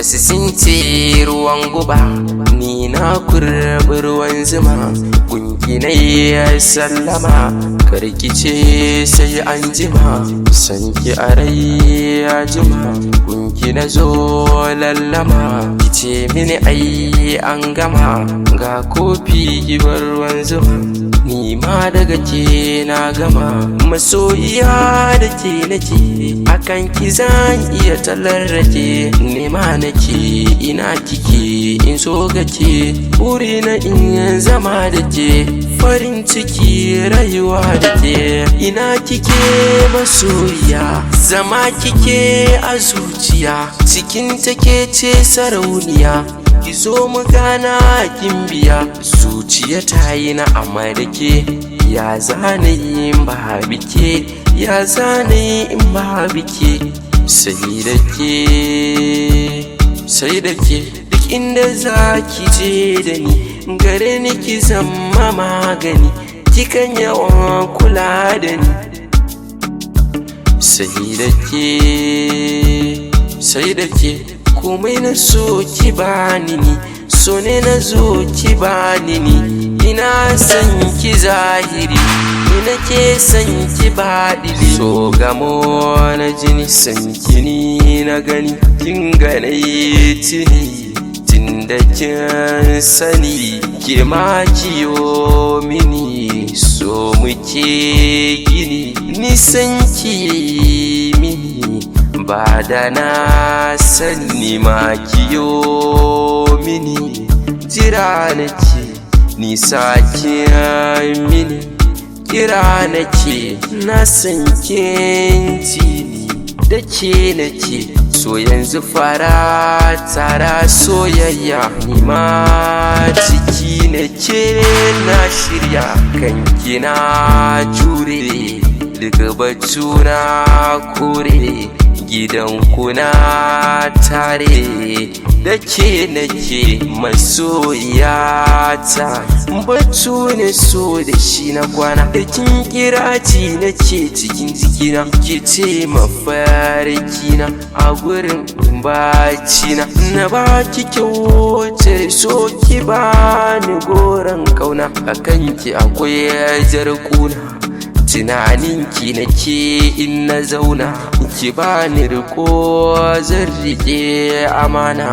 Wasu sun ce ruwan guba, ni na kurbi ruwan zuma. Gunki na yi sallama, karkice sai an jima. Sanki a rai ya jima, gunki na zo lallama. Kice mini ai an gama, ga kofi gibar ruwan zuma. Ni ma daga ke na gama, masoyiya da ke nake. Akan ki zan iya tallar rake, nema nake ina kike in so gake. Buri na in zama da ke, farin ciki rayuwa da ke. Ina kike masoyiya, zama kike a zuciya. Cikin take ce sarauniya, ki zo mu gana kin biya. Zuciya ta yi na da ke, ya zane in ba bike, ya zane in ba bike. Sai da ke, sai da ke, duk inda za ki je da ni, gare ni ki zama magani. Kikan yawan kula da ni. Sai da ke, sai da ke, komai na so ki bani ni, so ne na zo ki bani ni. Ina son ki zahiri, ni nake son ki baɗili. So gamo na jini, son ki ni na gani, kin gane tuni. Tunda kin sani, ke ma kiyo mini, so muke gini. Nisan ki mini ba da na sani ma kiyo mini. Jira nake, nisa kin mini, kira nake, na san kin ji ni, da ke nake so. Yanzu fara tara soyayya, ni ma ciki nake na shirya. Kanki na jure, daga batu na kore, gidan kuna tare da ke nake masoyata. Batu ne so da shi na kwana, da kin kira ci nake cikin jikina. Ke ce mafarkina a gurin bacina, na baki kyautar so, ki bani goron kauna. Akan ki akwai jar kuna, tunaninki nake in na zauna. Ki bani riko, zan riƙe amana.